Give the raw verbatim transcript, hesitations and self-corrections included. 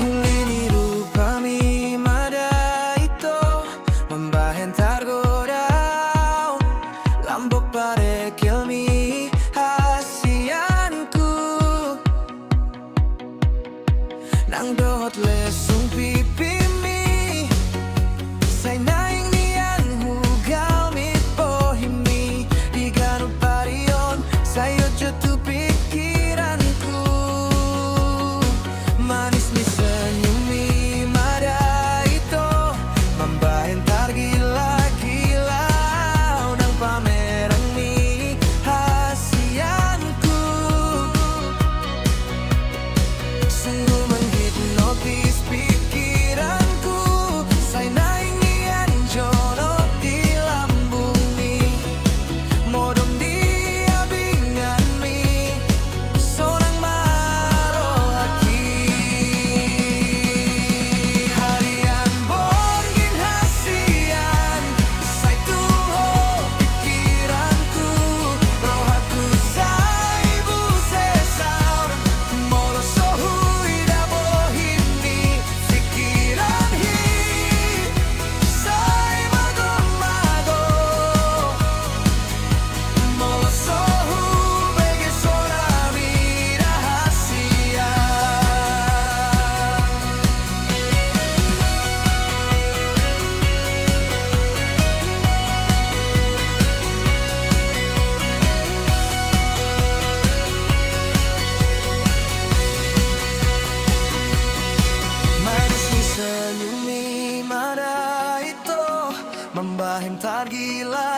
Uli ni rupami ma da ito mambahen targoda au, lambok parekelmi hasianku. Nang dohot lesung pipimi, sai naeng nian hugalmi bohimi. Di ganup ari on sai ojot tu pikiranku. Manis ni senyummi ma da ito mambahen targila-gila au, nang pamerangmi hasianku. Sungguh menghipnotis pikiranku, sai naeng nian jonok di lambungmi. Modom di abinganmi, sonang ma rohangki. Harian borngin hasian, sai tu ho pikiranku, rohangku sai buse saur, molo so huida bohimi. Pikiranhi sai mago-mago, molo so hubege sonang mida hasian. Manis ni senyummi ma da ito mambahen targila